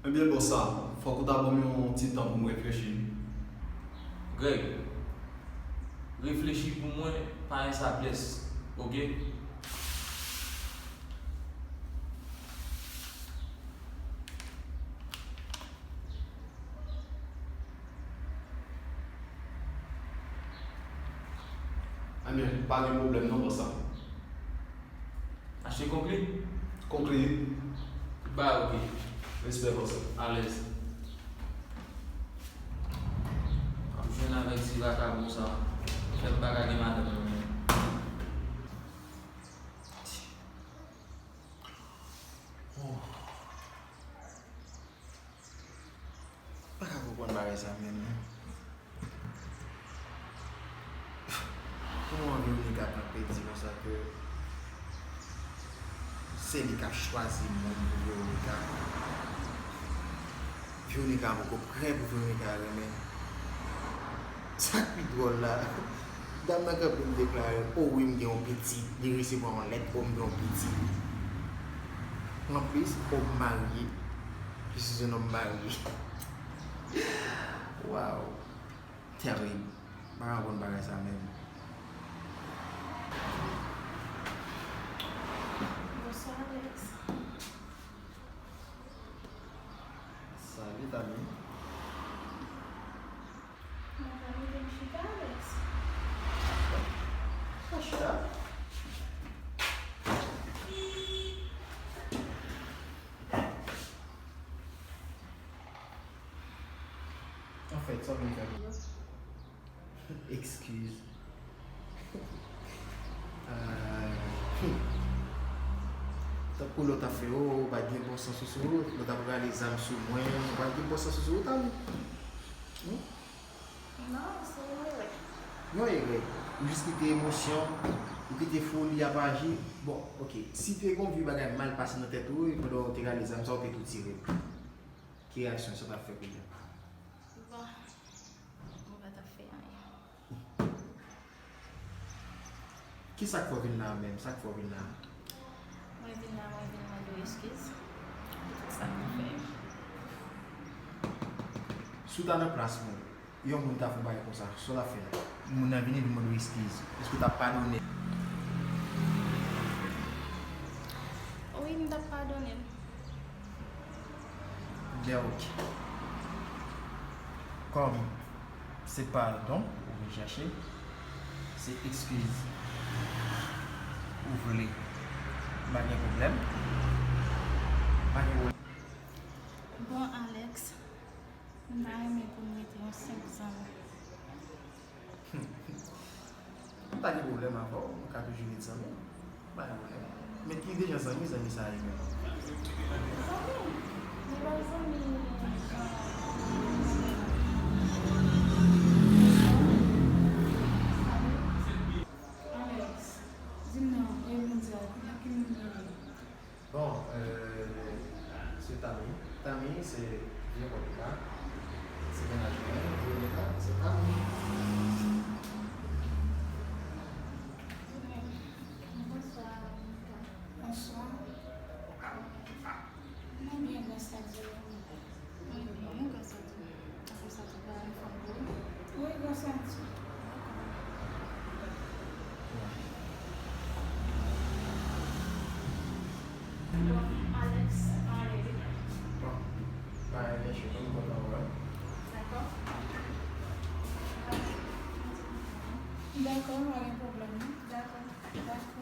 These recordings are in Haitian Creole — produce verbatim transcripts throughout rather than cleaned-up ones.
Ebyen, bòs sa, fòk ou ta ban m yon ti tan pou m reflechi. Greg, reflechi pou mwen pa en saplès, oke? Ebyen, pa gen pwoblèm non, bòs sa. Achte konkli? Konkli. Ba, oke. Respè, bòs. Alèz. M ap jwenn avèk ti vakabon sa. Fè m pa ka gen madanm nan menm. Oh. Pa ka konprann bagay sa menm non. Kòman Veronica pran pedi konsa ke se li k ap chwazi moun pou Veronica? Veronica poko prè pou Veronica renmen. Sa k pi dwòl la, dam nan kanpe l deklare, o wi, m gen yon pitit. Li resevwa yon lèt, o, m gen yon pitit. Anplis, o, m marye. Je suis un homme marié. Wow. Tèrib. M pa ka konprann bagay sa menm. Bonswa, Alex. Salut, Tami. Mwen pa mete m chita, Alex. Pa chita. Anfèt, sa w vin fè? Eskiz. Ah, hmm. Tankou lè w t ap fè, o, ou pa t gen bon sans ou sou ou, lè w t ap rale zam sou mwen, ou pa t gen bon sans ou sou ou, Tami. Hmm? Non, se yon erè. Yon erè. Ou jis kite emosyon, ou kite foli ap aji. Bon, oke. Si te gen yon vye bagay mal pase nan tèt ou, e pandan w te rale zam sa, ou te tou tire l. Ki reyaksyon sa t ap fè kounye a? Bon, mwen pa t ap fè anyen. Kisa k fè w vin la a menm? Sa k fè w vin la a? Mwen vin la, mwen vin mande w eskiz pou tout sa mwen fè. Si w ta nan plas mwen, yon moun ta fè yon bagay konsa, sa w t ap fè? Moun nan vini, li mande w eskiz. Èske w t ap padone l? Wi, m t ap padone l. Ben, oke. Kòm se padon ou vin chèche, se eskiz ou vle, pa gen pwoblèm. Pa gen pwoblèm. Bon, Alex, m ta renmen pou n rete yon senp zanmi. M pa gen pwoblèm avè w, nou ka toujou ret zanmi. M pa gen pwoblèm. Men ki dejan zanmi, zanmi sa ye menm? Zanmi? Men pa zanmi jan. Alex, di m non, e moun sa, ki moun li ye? Bon, euh, se Tami. Tami, se vye kòlèg la. Se mennaj mwen, Veronica, se Tami. Bonswa, Veronica. Bonswa. Mwen byen, grasa Dye. Mwen byen, grasa Dye. Apre sa, tout bagay anfòm pou ou? Wi, grasa Dye. Bon, Alex, ale wi. Bon, bay, byen si, mwen kontan wè w. Dakò. Dakò, pa gen pwoblèm, non. Dakò, dakò.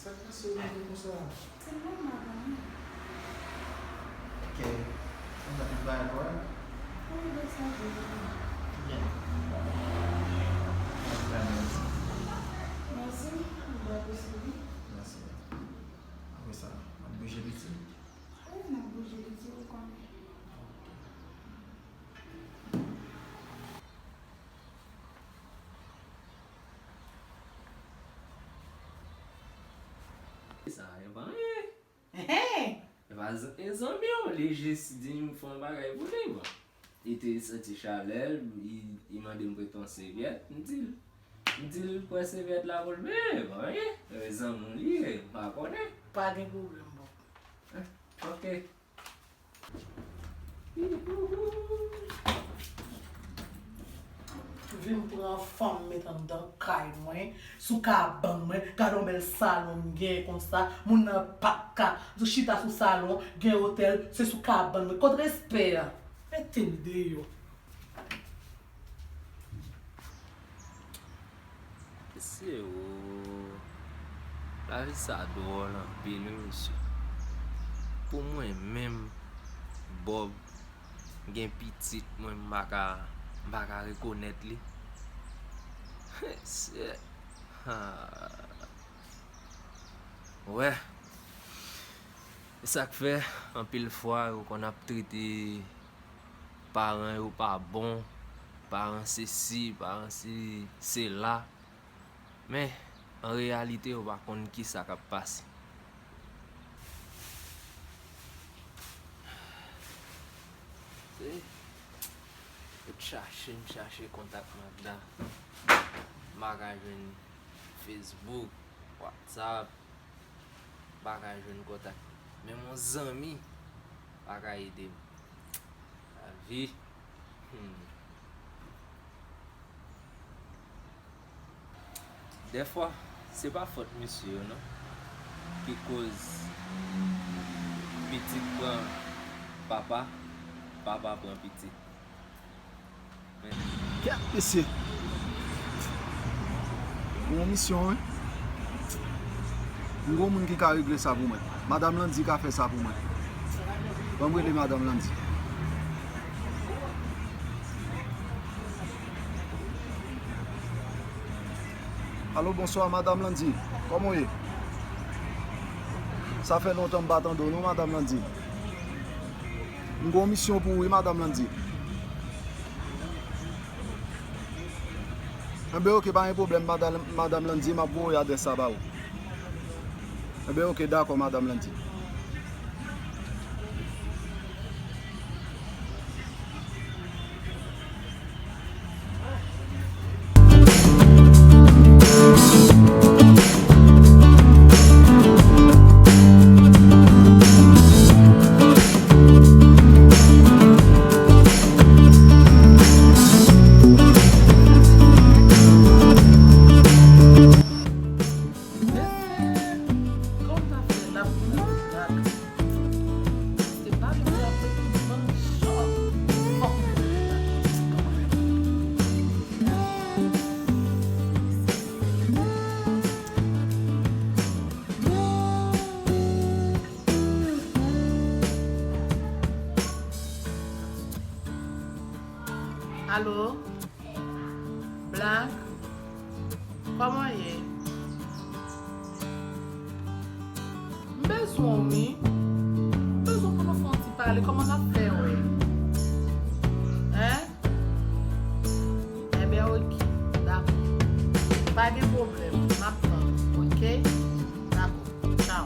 Sa k pase w rive konsa? Se nòmal, pa anyen. Ok. Kontan tout bagay kòrèk? Wi, bèl sa, bèl. Byen. Mèsi. Mèsi. Mèsi. Apre sa, n ap bouje piti? Wi, n ap bouje piti, ou konnen. Sa, e pa anyen. Enhen! E pa z-, e zanmi w, li jis di m fè yon bagay pou li, bon. Li te santi chalè l, li, li mande m prete yon sèvyèt, m di l. M di l pran sèvyèt la pou l benyen, e pa anyen. E zanmi w li ye, m pa konnen. Pa gen pwoblèm, bon. Eh, ok. Vin pran fanm met anndan kay mwen, sou kabann mwen, gade yon bèl salon m gen konsa, moun nan pa ka chita sou salon, gen otèl, se sou kabann mwen. Kot respè a? Mete m deyò. Mesye o, lavi sa dwòl anpil wi mesye. Pou mwen menm, Bob gen pitit mwen, m pa ka, m pa ka rekonèt li. Mesye, ha. Wè. E sa k fè, anpil fwa, yo konn ap trete paran yo pa bon, paran sesi, paran se, sela. Men, an reyalite, yo pa konn kisa k ap pase. Se, yo t chache, m chache kontak Magda. M pa ka jwenn Facebook, WhatsApp. M pa ka jwenn kontak. Menm yon zanmi pa ka ede m. Lavi. Hmm. Dèfwa, se pa fòt mesye yo non ki koz pitit pran papa, papa pran pitit. Kèt mesye. Gon misyon wi. M gon moun ki ka regle sa pou mwen. Madanm Landy ka fè sa pou mwen. Ban m rele Madanm Landy. Alo, bonswa, Madanm Landy. Kòman w ye? Sa fè lontan m pa tande w non, Madanm Landy. M gon misyon pou ou wi, Madanm Landy. Enben, oke, pa gen pwoblèm, Madanm, Madanm Landy, m ap voye adrès sa ba ou. Enben, oke, dakò, Madanm Landy. Alo? Black? Kòman ye? M bezwen w wi. M bezwen pou nou fè yon ti pale. Kòman n ap fè wè? Hein? Enben, oke. Dakò. Pa gen pwoblèm. M ap tann. Oke? Dakò. Tchaw.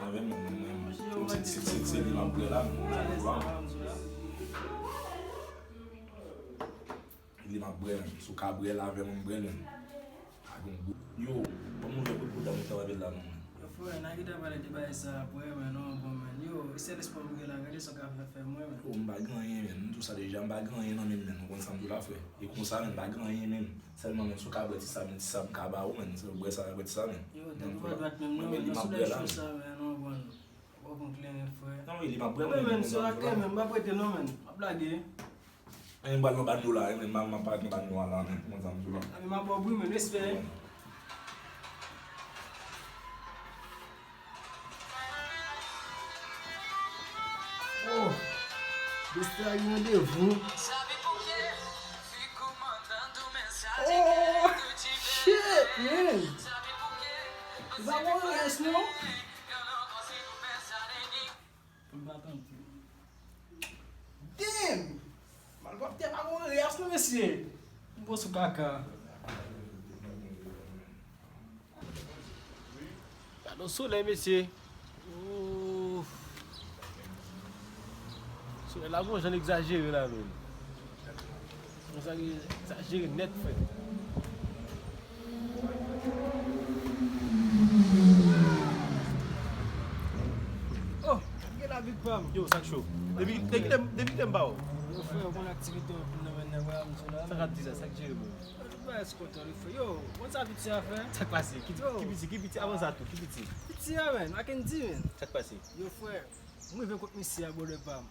avè m, mwen, mwen, mwen, se, se, se, se li m ap bwè la, mwen, mwen, mwen. Li m ap bwè menm. Si w ka bwè l avè mwen, m bwè l menm. Pa gen gou. Yo, ban m ouvè kout bouda mwen t ap avè l la non, menm. Yo, frè, n a gentan pale de bagay sa apre, men non, bon, men. Yo, sèl espwa m gen la, gade sa w ka fè, fè mwen, men. Yo, m pa gen anyen, menm. M di w sa deja, m pa gen anyen nan men m, menm. Ou konn sa m di w la, frè? E konsa, menm, m pa gen anyen, menm. Sèlman, menm, si w ka bwè ti sa, menm, ti sa, m ka ba ou, menm. Si w bwè sa, bwè ti sa, menm. Yo, tèt ou pa dwat menm, non, men. Li m ap bwè la, menm. Ou konn kleren, frè. Non, wi, li m ap bwè, men, men, se pa kleren, men, m pa prete, non, men. M ap lage. Anyen, m pral nan banyo la, men m ap parèt nan banyo a la, men, kòman sa m di w la? Epi m ap ba w bri, men, respè. Oh, Desta gen randevou. Oh, shit, man. Li pa gon rès, non. Pou l pa tante. Damn! Malpwòpte pa gon rès non, mesye. M bon sou kaka. Gade yon solèy, mesye. Ooh. Solèy la gon jan l egzajere la, menm. Sa egzajere nèt, frè. Oh, gen la, big pa m. Yo, sa k cho? Depi, depi kilè, depi kilè m pa wè w? Yo, frè, ou konn aktivite w nan men nèg la, m sou la. Sa k ap di sa? Sa k jere, bro? Yo, tout bagay sou kontwòl, wi, frè. Yo, konn sa piti a fè? Sa k pase? Ki, ki piti, ki piti? Avan sa tou, ki piti? Piti a, men, I can di, men. Sa k pase? Yo, frè, m rive kot misye a, brother pa m.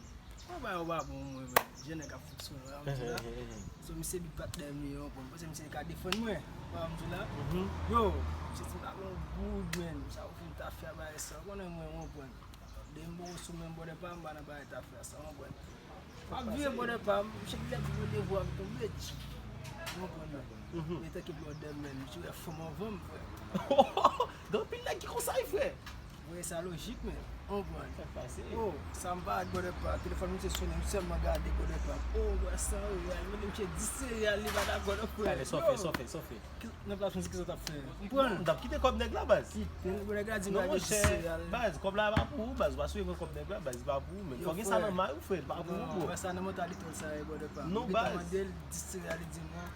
Mwen ba yo pa bon, mwen, men. Jèn nèg ap fonksyone, wè, m di la. So, misye big patnè m li, yon pwen. Paske misye ka defann mwen, wè, m di la. Yo, misye di m pa gon goud, men. Sa ou fin ta fè a bagay sa. Ou konnen mwen, yon pwen. Depi m poko sou men brother pa m, m pa nan bagay ta fè sa, w konprann. M ap vire brother pa m, m chèche lè pou mwen devwa m tonbe. W konprann, men. Men tanki brother, men, m chèche fanm anvan m, frè. Gen anpil nèg ki konsa, wi, frè. Wi, sa lojik, men, w konprann. Sa k pase? Oh, sa m pa ak brother pa, telefòn misye sonnen, m sèlman gade brother pa m. Oh, wè san reyal, mande misye dis reyal, li pa dakò non, frè. Ale, sa w fè, sa w fè, sa w fè? Nan plas mwen, se kisa w t ap fè? M pran l. M t ap kite kòb nèg la, baz. Kite l, nèg la di m lage dis reyal. Non, monchè, baz, kòb la pa pou ou, baz. Ou pa sou pran kòb nèg la, baz, li pa pou ou, men. Fò gen sa nan may ou, frè, li pa pou ou, bro. Non, sa nan mantalité sa ye, brother pa m. Non, baz. M gentan mande l dis reyal, li di non.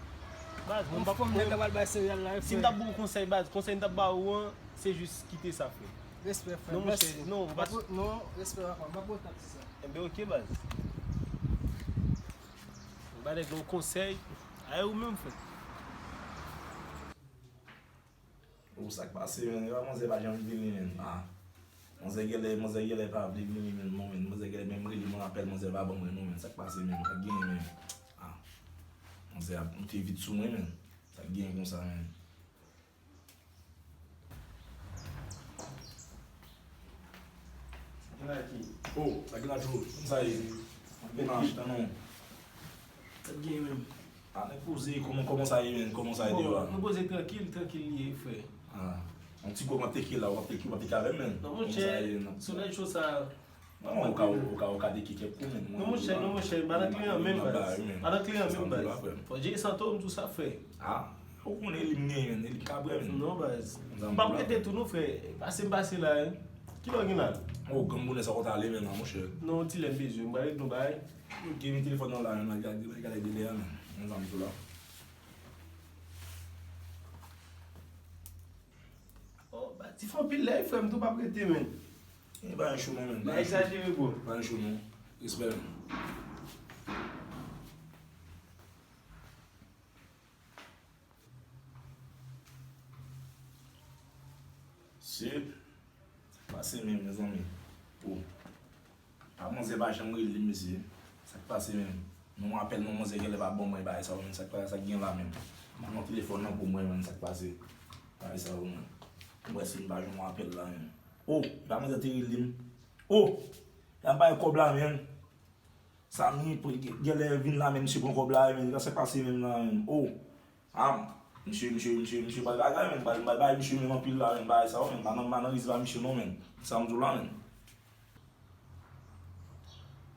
Baz, mwen pa, nèg la pral bay sèt reyal la, frè. Si m t ap ba w konsèy, baz, konsèy m t ap ba ou an, se jis kite sa, frè. Respè, frè. Non, monchè, non, ou pa. Non, respè, papa, m pa pran w t ap di sa. Enben, ok, baz. Ba nèg la yon konsèy. Ay ou menm frè. Ou sa k pase, menn? Epa manzè pa janm vini, menn. Ah. Manzè genlè, manzè genlè pa vle vini, menn, non, menn. Manzè genlè menm rele mwen apèl, manzè pa ban mwen, non, menn. Sa k pase, menn? Sa k genyen, menn? Ah. Manzè ap moute vit sou mwen, menn. Sa k genyen konsa, menn? Sa gen la ki? Oh, sa gen la Djo? Kòman sa ye? Kòman sa ye? Tann non. Sa t gen menm? Ah, nèg poze, kòman, kòman sa ye, menn? Kòman sa ye deyò a? Nou poze trankil, trankil li ye, frè. Ah. Yon ti gòm ap teke la, w ap teke, w ap teke avè m, menn. Non, monchè, solèy cho sa. Non, ou ka, ou ka, ou ka deke kèk kou, menn. Non, monchè, non, monchè, pa nan kliyan menm, baz. Pa nan kliyan menm, baz. Fò jere santo, m di w sa, frè. Ah, ou konnen li m genyen, menn, li m ka bwè, menn. Non, baz. M p ap rete tou, non, frè. Pase m pase la, wi. Kilè w gen la? Oh, granm bonè sa w t ale, menn, la, monchè. Non, ti lè m bezwen, m pral ret nou bay. Ok, men telefòn nan la, menn, al gade, al gade delè a, menn. Mwen zanmi tou la. Oh, ba, ti fè anpil lè, frè m, tou p ap rete, menn. E bagay cho non, menn. Ba egzajere, bro. Bagay cho non. Respè, menn. Se pase menm, mezanmi. Oh. Pa manzè pa janm rele m, mesye. Sa k pase menm? Non, apèl non, manzè genlè pa ban mwen bagay sa yo, menn. Sa k pase, sa k gen la menm? Ban non telefòn nan pou mwen, menn, sa k pase? Bagay sa yo, menn. Mwen si m pa jwenn apèl la, menn. Oh, pa manzè te rele m. Oh, y ap bay kòb la, menn. Samy, genlè vin la, menn, misye pran kòb la, menn. Sa k pase menm la, menn? Oh. Ah, misye, misye, misye, misye pral bagay, menn. Pral, pral bay misye menm anpil la, menn. Bagay sa yo, menn. Pa nan, pa nan riz ba misye non, menn. Sa m di w la, menn.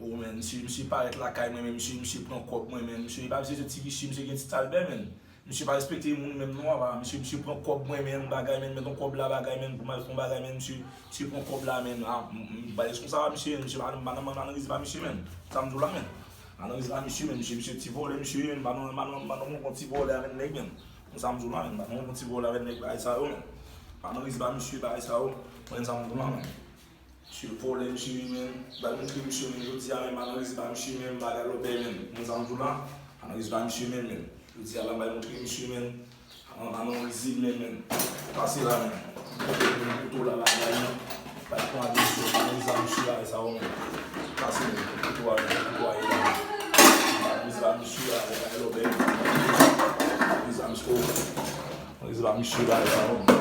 Oh, menn, misye, misye parèt lakay mwen, menn. Misye, misye pran kòb mwen, menn. Misye, e pa misye se ti riche, misye gen ti talbè, menn. Misye pa respekte moun menm non, apa. Misye, misye pran kòb mwen, menn. Bagay, menn. Met yon kòb la, bagay, menn. Pou m al fè yon bagay, menn. Misye, misye pran kòb la, menn. Ah, m, m, m, bagay konsa, misye, menn. Misye pa, pa nan, pa nan riz ba misye, menn. Sa m di w la, menn. Pa nan riz ba misye, menn. Misye, misye ti vòlè, misye, menn. Pa nan, pa nan, pa nan yon ti vòlè avèk nèg, menn. Konsa m di w la, menn. Pa nan yon ti vòlè avèk nèg, bagay sa yo, menn. Pa nan riz ba misye, bagay sa yo. Mwen, sa m di w la, menn. Misye vòlè, misye, menn. Ba montre misye, menn. Jodi a, menn, pa nan riz ba misye, menn. Bagay lòbèy, menn. Mwen, sa m di w la. Pa nan riz ba misye, menn, menn. Jodi a, la, ba montre misye, menn. An, an, an, rizib, menn, menn. Pase la, menn. Montre moun kouto la, la, la, menn. Bay pran abitasyon, pa nan rizib misye, bagay sa yo, menn. Pase, menn. Kouto a, menn. Kouto a, ye la. Pa nan rizib misye, la, la, la, lòbèy, menn. Rizib misye, oh. Rizib misye, bagay sa yo, menn.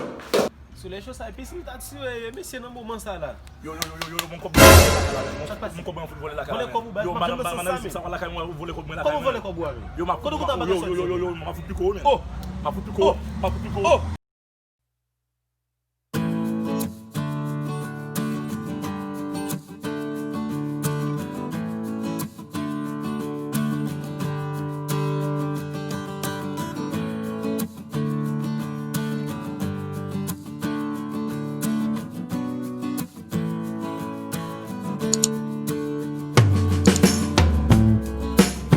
Solèy cho sa, epi si m ta tire mesye nan moman sa la. Yo, yo, yo, yo, yo, yo, mon kòb mwen fout vòlè lakay la, menn. Mon kòb mwen fout vòlè lakay la, menn. Vòlè kòb ou, baz? Yo, madanm, madanm, sa pa lakay mwen, vòlè kòb mwen lakay la, menn. Kòman vòlè kòb ou a, menn? Yo, m ap fout piko, yo, yo, yo, yo, yo, m ap fout piko, menn. Oh! M ap fout piko, oh! M ap fout piko. Oh!